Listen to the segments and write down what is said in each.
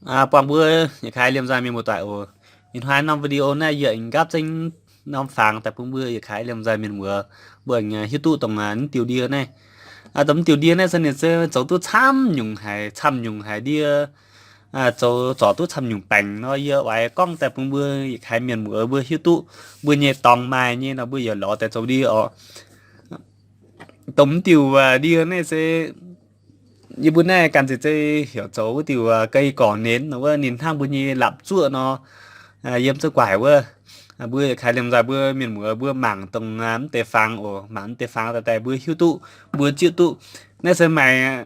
Buangh mbuo yietc kaaix liemh nzoih mienh muoz-doic oc. Ih hnoi norm video naaiv yie aengx nqaapv zengv norm fangx daaih bun mbuo yietc kaaix liemh nzoih mienh muoz mbuo aengx hiuv duqv dongh naaiv diuh ndie naaiv. Dongh diuh ndie naaiv se ninh se zoux duqv camv nyungc haic, camv nyungc haic ndie, zoux zorc duqv camv nyungc baengc nor, yie oix gorngv daaih bun mbuo yietc kaaix mienh muoz mbuo hiuv duqv mbuo nyei dorngx maaih nyei nor mbuo yaac lorz daaih zoux ndie oc. Dongh diuh ndie naaiv se yie mbuo naaiv ganh ziex zei heuc zoux wuov diuh ga'ei gorc nenx nor wuov, ninh hnangv mbuo nyei lapc zuoqv nor, yiem zouv gu'nguaaic wuov. Mbuo yietc kaaix liemh nzoih mbuo mienh muoz mbuo mangc dongh mv deix fangx oc, mangc mv deix fangx daaih daaih mbuo hiuv duqv, mbuo zieqv duqv. Naaiv se maaih,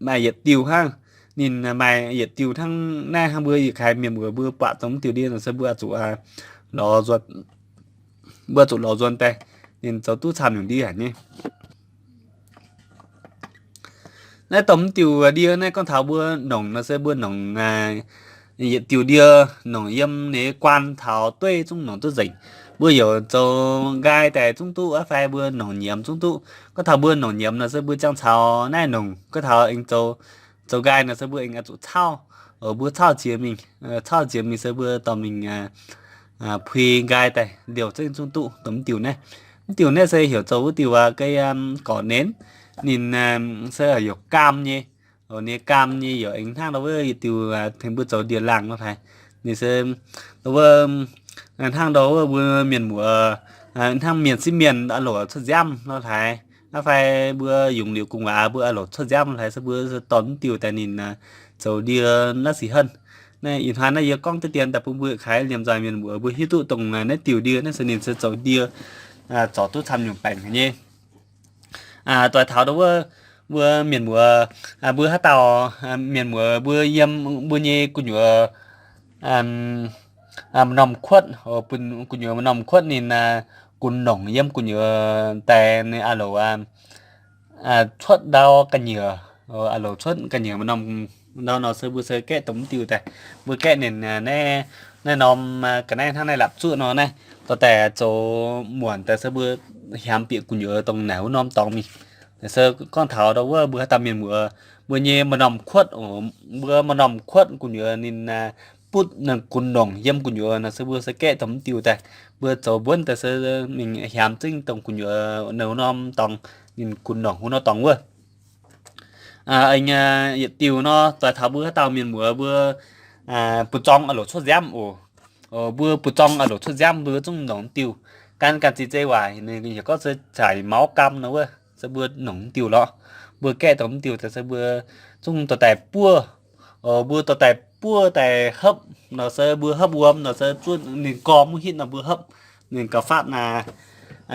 maaih yietc diuh hnangv, ninh maaih yietc diuh hnangv naaiv hnangv. Mbuo yietc kaaix mienh muoz mbuo buatc dongh mv diuh ndie nor se mbuo zuqc, mbuo zuqc lorz nzuonx daaih, ninh zoux duqv camv nyungc ndie haic nyei. Naaiv dongh mv diuh ndie naaiv gorngv taux mbuo nongc nor se mbuo nongc yietc diuh ndie, nongc yiem ninh guaan taux dueiv zungv nongc duqv nzengc. Mbuo yaac zoux nqaai daaih zungv duqv, fai mbuo nongc nyiemz zungv duqv. Gorngv taux mbuo nongc nyiemz nor se mbuo ziangh caux naaiv nongc. Gorngv taux aengx zoux, zoux nqaai nor se mbuo aengx zuqc caauv, mbuo caauv jiex mingh, caauv jiex mingh se mbuo dorh mingh pui nqaai daaih liouh zengv zungv duqv dongh mv diuh naaiv. Mv diuh naaiv se heuc zoux wuov diuh ga'ei gorc nenx. Ninh se heuc gaam nyei, ninh gaam nyei yaac aengx hnangv ndau wuov yietc diuh tengx mbuo zoux ndie-laangh nor haic. Ninh se ndau wuov hnangv ndau wuov mbuo mienh muoz, hnangv mienh sieqv mienh a'loc cuotv nziaamv nor haic, fai mbuo yungz liuz gu'nguaaz mbuo a'loc cuotv nziaamv nor haic se mbuo dorh mv diuh daaih ninh zoux ndie naaiv sic henv. Naaiv ih hnoi naaiv yie gorngv deix dien daaih bun mbuo kaaix liemh nzoih mienh muoz mbuo hiuv duqv dongh naaiv diuh ndie naaiv se ninh se zoux ndie zorc duqv camv nyungc baengc haic nyei. Doix taux ndau wuov mbuo mienh muoz, mbuo haaix dauh mienh muoz mbuo yiem mbuo nyei gu'nyuoz m'normh kuotv, gu'nyuoz m'normh kuotv ninh gunx nongc yiem gu'nyuoz daaih ninh a'loc cuotv ndau ga'nyiec, a'loc cuotv ga'nyiec m'normh ndau nor se mbuo se gaeqv dongh mv diuh daaih. Mbuo gaeqv ninh naaiv, naaiv norm ga'naaiv hnangv naaiv lapc zuoqv nor naaiv, dorh daaih zoux muonc daaih se mbuo hiamx bieqc gu'nyuoz dongh naaic wuov norm dorngx mingh. Se gorngv taux ndau wuov mbuo haaix dauh mienh muoz mbuo nyei m'normh kuotv, mbuo m'normh kuotv gu'nyuoz ninh butv ninh gunx nongc yiem gu'nyuoz nor se mbuo se gaeqv dongh mv diuh daaih. Mbuo zoux mbuonv daaih se mingh hiamx zengv dongh gu'nyuoz naaiv wuov norm dorngx ninh gunx nongc wuov norm dorngx wuov. Aengx yietc diuh nor doix taux mbuo haaix dauh mienh muoz mbuo buoz-zorng a'loc cuotv nziaamv oc. Mbuo buoz-zorng a'loc cuotv nziaamv mbuo zungv nongc mv diuh. Gan gan ziex zei waac ninh heuc gorngv se chảy máu cam nor wuov, se mbuo nongc mv diuh lorqc. Mbuo gaeqv dongh mv diuh daaih se mbuo zungv dorh daaih buov. Mbuo dorh daaih buov daaih hopv nor se mbuo hopv wuom nor se zuov ninh gormx mv hitv nor mbuo hopv ninh gauh fatv,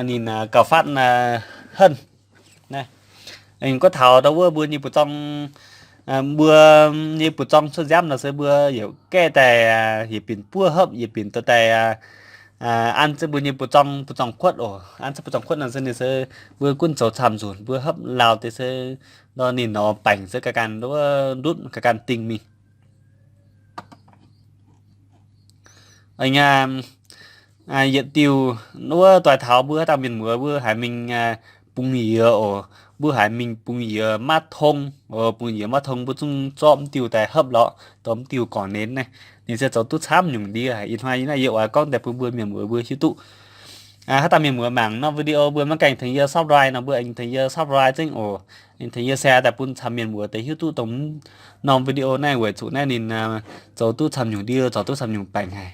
ninh gauh fatv henv. Gorngv taux ndau wuov mbuo nyei buoz-zorng, mbuo nyei buoz-zorng cuotv nziaamv nor se mbuo yaac gaeqv daaih yietc binc buov hopv, yietc binc dorh daaih an zengv mbuo nyei buoz-zorng, buoz-zorng kuotv oc. An zengv buoz-zorng kuotv nor se ninh se mbuo gunv zoux camv nzunc, mbuo hopv lauh deix se nor ninh nor baengc se ga'ganh ndutv ga'ganh dingh mingh. Yietc diuh wuov doix taux mbuo haaix dauh mienh muoz mbuo haiz mingh bungx yie oc, mbuo haiz mingh bungx yie maiv tong, bungx yie maiv tong mbuo zungv zorqv mv diuh daaih hopv lorqc, dorh mv diuh gorngv nenx naaiv, ninh se zoux duqv camv nyungc ndie haic. Ih hnoi naaiv yie oix gorngv daaih bun mbuo mienh muoz mbuo hiuv duqv. Haaix dauh mienh muoz mangc norm video mbuo maiv gaengh tengx yie subscribe nor mbuo aengx tengx yie subscribe zengv oc. Aengx tengx yie share daaih bun camv mienh muoz deix hiuv duqv dongh norm video naaiv weic zuqc naaiv ninh zoux duqv camv nyungc ndie, zoux duqv camv nyungc baengc haic.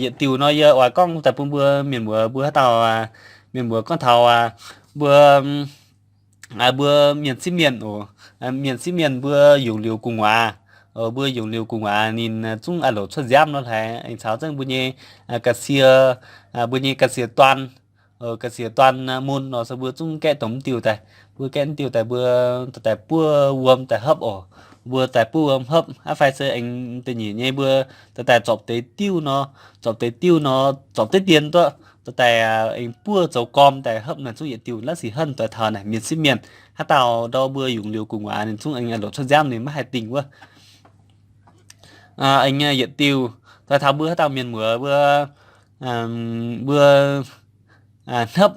Yietc diuh nor yie oix gorngv daaih bun mbuo mienh muoz mbuo haaix dauh mienh muoz gorngv taux mbuo, mbuo mienh sieqv mienh oc, mienh sieqv mienh mbuo yungz liuz gu'nguaaz, mbuo yungz liuz gu'nguaaz ninh zungv a'loc cuotv nziaamv nor hlaaix, aengx caux zengv mbuo nyei ga'sie, mbuo nyei ga'sie duan, ga'sie duan mun nor se mbuo zungv gaeqv dongh mv diuh daaih. Mbuo gaeqv mv diuh daaih mbuo dorh daaih buov wuom daaih hopv oc. Mbuo daaih buov wuom hopv aqv fai se aengx da'nyeic nyei mbuo dorh daaih zorpc deix diuv nor, zorpc deix diuv nor, zorpc deix dien duqv, dorh daaih aengx buov zoux gorm daaih hopv naaic zungv yietc diuh la'sic henv doix taux naaic mienh sieqv mienh. Haaix dauh ndau mbuo yungz liuz gu'nguaaz ninh zungv aengx loc cuotv nziaamv ninh maiv haih dingh wuov. Aengx yietc diuh doix taux mbuo haaix dauh mienh muoz mbuo, mbuo hnopv,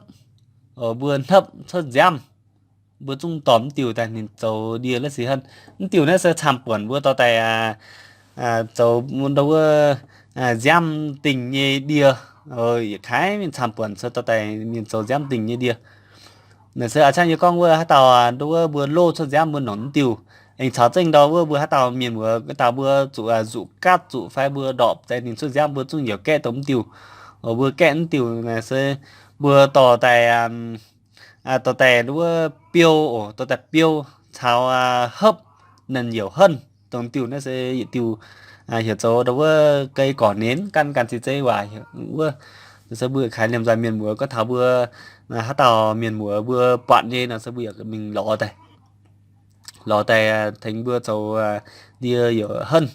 mbuo hnopv cuotv nziaamv, mbuo zungv dorh mv diuh daaih ninh zoux ndie la'sic henv. Mv diuh naaiv se camv-buonc mbuo dorh daaih zoux ndau wuov nziaamv dingh nyei ndie. Yietc kaaix mienh camv-buonc se dorh daaih mienh zoux nziaamv dingh nyei ndie. Naaiv se a'ciangv yie gorngv wuov haaix dauh ndau wuov mbuo loz cuotv nziaamv mbuo nongc mv diuh. Aengx caux zengv ndau wuov mbuo haaix dauh mienh muoz ga'ndauh mbuo zuqc zuqc gaatv zuqc fai mbuo ndorpc daaih ninh cuotv nziaamv mbuo zungv yaac gaeqv dongh mv diuh. Mbuo gaeqv mv diuh naaiv se mbuo dorh daaih dorh daaih ndau wuov biou oc, dorh daaih biou caux hopv, ninh yaac henv dongh diuh naaiv se yietc diuh heuc zoux ndau wuov ga'naaiv gorx-nenx, gan ganh cing zei waac wuov. Se mbuo kaaix liemh nzoih mienh muoz gorngv taux mbuo haaix dauh mienh muoz mbuo buatc nyei nor se mbuo yaac mingh lorz daaih, lorz daaih tengx mbuo zoux ndie yaac henv.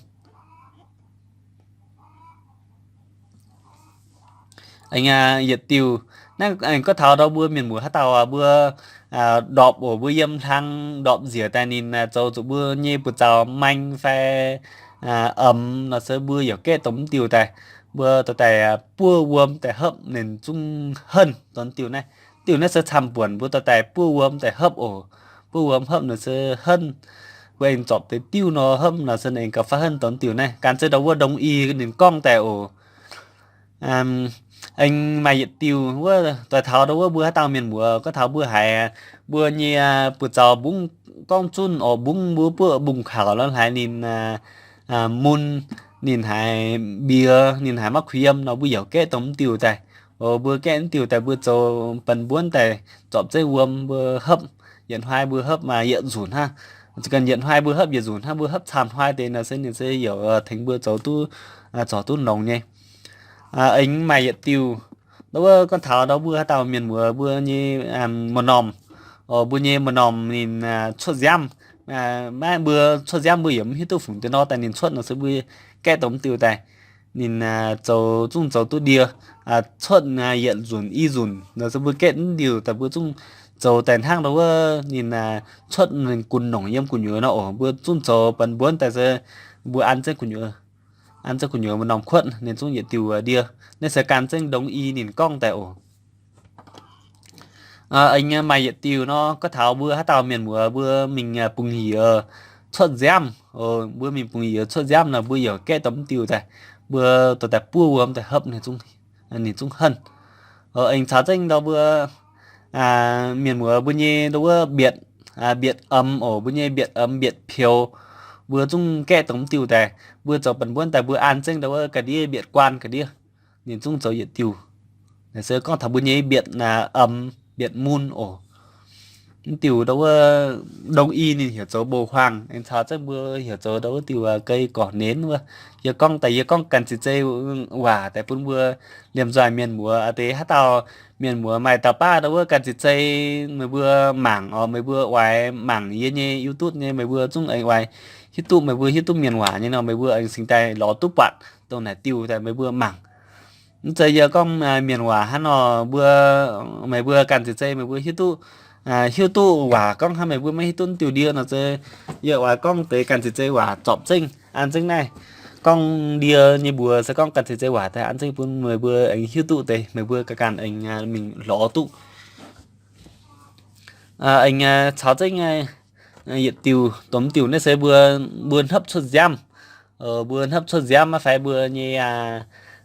Aengx yietc diuh naaiv aengx gorngv taux ndau mbuo mienh muoz haaix dauh mbuo ndorpc oc, mbuo yiem hlang ndorpv nziec daaih ninh zoux zuqc mbuo nyei buoz-zaux maeng fai emx nor se mbuo yaac gaeqv dongh mv diuh daaih. Mbuo dorh daaih buov wuom daaih hopv ninh zungv henv dongh diuh naaiv. Diuh naaiv se camv-buonc mbuo dorh daaih buov wuom daaih hopv oc. Buov wuom hopv nor se henv. Mbuo aengx zorpc deix diuv nor hopv nor se aengx gauh faatv henv dongh diuh naaiv. Gan zengv ndau wuov ndongc i ninh gorngv daaih oc. Aengx maaih yietc diuh wuov doix taux ndau wuov mbuo haaix dauh mienh muoz gorngv taux mbuo haiz mbuo nyei buoz-zaux mbungv gorngv zunh oc, mbungv mbuo buoqv mbungv kaux lorz haaix ninh mun, ninh haiz mbiex, ninh haiz maiv kuh yiem nor mbuo yaac gaeqv dongh mv diuh daaih. Mbuo gaeqv mv diuh daaih mbuo zoux benx mbuonv daaih zorpc zeiv wuom mbuo hopv, yietc hnoi mbuo hopv yietc nzunc hnangv. Ganh yietc hnoi mbuo hopv yietc nzunc hnangv, mbuo hopv camv hnoi deix nor se ninh se yaac tengx mbuo zoux duqv, zorc duqv longx nyei. Aengx maaih yietc diuh ndau wuov gorngv taux ndau mbuo haaix dauh mienh muoz mbuo nyei maaih m'normh, mbuo nyei maaih m'normh ninh cuotv nziaamv. Maiv mbuo cuotv nziaamv mbuo yaac mv hiuv duqv fungc deix nor daaih ninh cuotv nor se mbuo gaeqv dongh mv diuh daaih. Ninh zoux zungv zoux duqv ndie, cuotv yietc nzunc i nzunc nor se mbuo gaeqv mv diuh daaih mbuo zungv zoux daaih hnangv ndau wuov ninh cuotv ninh gunv nongc yiem gu'nyuoz nor oc. Mbuo zungv zoux benx mbuonv daaih se mbuo an zengv gu'nyuoz, an zengv gu'nyuoz maaih m'normh kuotv ninh zungv yietc diuh ndie. Naaiv se gan zengv ndongc i ninh gorngv daaih oc. Aengx maaih yietc diuh nor gorngv taux mbuo haaix dauh mienh muoz mbuo mingh bungx-yiez cuotv nziaamv, mbuo mingh bungx-yiez cuotv nziaamv nor mbuo yaac gaeqv dongh mv diuh daaih, mbuo dorh daaih buov wuom daaih hopv ninh zungv henv. Aengx caux zengv ndau mbuo mienh muoz mbuo nyei ndau wuov mbietc, mbietc emx oc, mbuo nyei mbietc emx mbietc peux, mbuo zungv gaeqv dongh mv diuh daaih, mbuo zoux benx mbuonv daaih mbuo an zengv ndau wuov ga'ndiev mbietc guaan ga'ndiev, ninh zungv zoux yietc diuh. Naaiv se gorngv taux mbuo nyei mbietc emx mbietc mun oc. Mv diuh ndau wuov ndongc i ninh heuc zoux bou-huaang, aengx caux zengv mbuo heuc zoux ndau wuov diuh ga'naaiv gorx-nenx wuov. Yie gorngv daaih yie gorngv ganh cing zei waac daaih bun mbuo liemh nzoih mienh muoz deix haaix dauh mienh muoz maaih dauh baav ndau wuov ganh cing zei meih mbuo mangc oc, meih mbuo oix mangc yie nyei YouTube nyei meih mbuo zungv aengx oix hiuv duqv, meih mbuo hiuv duqv mienh waac nyei nor meih mbuo aengx cingx daaih lorz duqv buatc dongh naaic diuh daaih meih mbuo mangc. Mv zeiz yie gorngv mienh waac hnangv nor mbuo, meih mbuo ganh cing zei meih mbuo hiuv duqv, hiuv duqv waac gorngv hnangv meih mbuo maiv hiuv duqv diuh ndie nor se yie oix gorngv deix ganh cing zei waac zorpc zengv an zengv naaiv. Gorngv ndie nyei mbuox se gorngv ganh cing zei waac daaih an zengv bun meih mbuo aengx hiuv duqv deix meih mbuo ganh ganh aengx mingh lorz duqv. Aengx caux zengv yietc diuh, dongh diuh naaiv se mbuo, mbuo hnopv cuotv nziaamv. Mbuo hnopv cuotv nziaamv maiv fai mbuo nyei,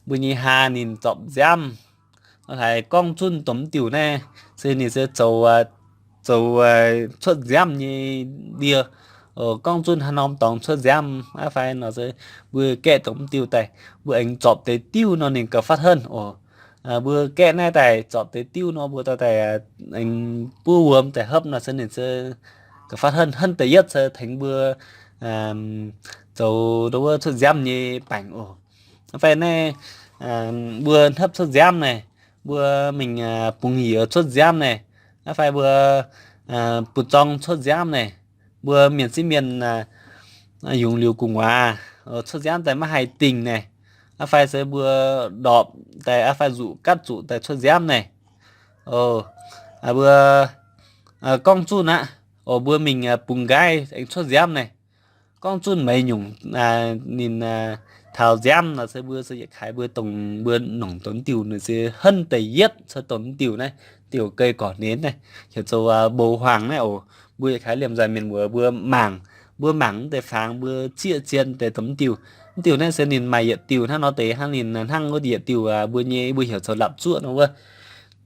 mbuo nyei haa ninh zorpc nziaamv. Haiz gorngv zunv dongh diuh naaiv se ninh se zoux, zoux cuotv nziaamv nyei ndie. Gorngv zunv haaix norm dorngx cuotv nziaamv maiv fai nor se mbuo gaeqv dongh diuh daaih, mbuo aengx zorpc deix diuv nor ninh gauh fatv henv oc. Mbuo gaeqv naaiv daaih zorpc deix diuv nor mbuo dorh daaih aengx buov wuom daaih hopv nor se ninh se gauh fatv henv. Henv da'yietv se tengx mbuo zoux ndau wuov cuotv nziaamv nyei baengc oc. Maiv fai naaiv mbuo hnopv cuotv nziaamv naaic, mbuo mingh bungx-yiez cuotv nziaamv naaic, maiv fai mbuo butv-zorng cuotv nziaamv naaic, mbuo mienh sieqv mienh yungz liuz gu'nguaaz cuotv nziaamv daaih maiv haih dingh naaic, maiv fai se mbuo ndorpc daaih maiv fai nzuqc gaatv zuqc daaih cuotv nziaamv naaic. Mbuo gorngv zunh aqv, mbuo mingh bungx nqaiv aengx cuotv nziaamv naaic. Gorngv zunh meix nyungc ninh taux nziaamv nor se mbuo se yietc kaaix mbuo dongh mbuo nongc dongh diuh naaic se henv da'yietv se dongh diuh naaiv. diuh geh gorqv-nenz naaiv, heuc zoux bou huaang naaiv oc. Mbuo yietc kaaix liemh nzoih mienh muoz mbuo mangc, mbuo mangc mv deix fangx mbuo zieqv zien deix dongh mv diuh. Mv diuh naaiv se ninh maaih yietc diuh hnangv nor deix hnangv ninh hnangv wuov yietc diuh mbuo nyei mbuo heuc zoux lapc zuoqv nor wuov.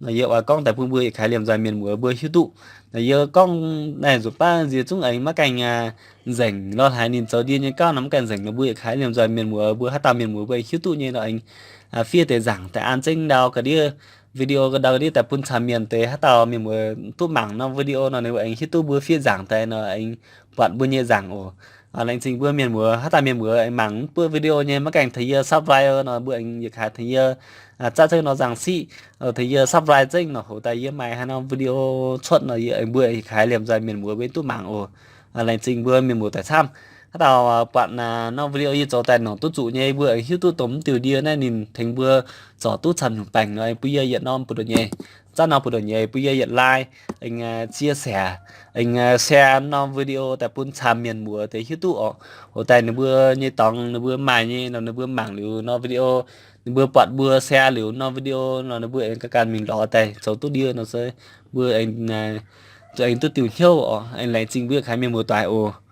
Nor yie oix gorngv daaih bun mbuo yietc kaaix liemh nzoih mienh muoz mbuo hiuv duqv. Nor yie gorngv naaiv nzunc baav nziex zungv aengx maiv gaengh nzengc lorh haic, ninh zoux ndie nyei gauv nor maiv gaengh nzengc nor mbuo yietc kaaix liemh nzoih mienh muoz mbuo haaix dauh mienh muoz mbuo aengx hiuv duqv nyei nor aengx fiev deix nzaangc daaih an zengv ndau ga'ndiev video ga'ndau ga'ndiev daaih bun caux mienh deix haaix dauh mienh muoz duqv mangc norm video nor ninh mbuo aengx hiuv duqv mbuo fiev nzaangc daaih nor aengx buatc mbuo nyei nzaangc oc. Laengz zingh mbuo mienh muoz haaix dauh mienh muoz aengx mangc mv buov video nyei maiv gaengh tengx yie subscribe nor mbuo aengx yietc kaaix tengx yie zatv zengv nor nzangc siqv, tengx yie subscribe zengv nor hoc daaih yie maaih haaix norm video cuotv nor yie aengx mbuo yietc kaaix liemh nzoih mienh muoz mbuo duqv mangc oc. Laengz zingh mbuo mienh muoz daaih camv. Haaix dauh buatc norm video yie zoux daaih nongc duqv zuqc nyei mbuo aengx hiuv duqv dongh mv diuh ndie naaiv ninh tengx mbuo zorc duqv camv nyungc baengc nor aengx bun yie yietc norm buoz-ndoqv nyei, zatv norm buoz-ndoqv nyei bun yie yietc like, aengx chia sẻ, aengx share norm video daaih bun camv mienh muoz deix hiuv duqv oc. Hoc daaih ninh mbuo nyei dorngx ninh mbuo maaih nyei nor ninh mbuo mangc liuz norm video, ninh mbuo buatc mbuo share liuz norm video nor ninh mbuo aengx ganh ganh mingh lorz daaih zoux duqv ndie nor se mbuo aengx duqv diuh hnyouv oc. Aengx laengz zingh mbuo yietc kaaix mienh muoz doic oc.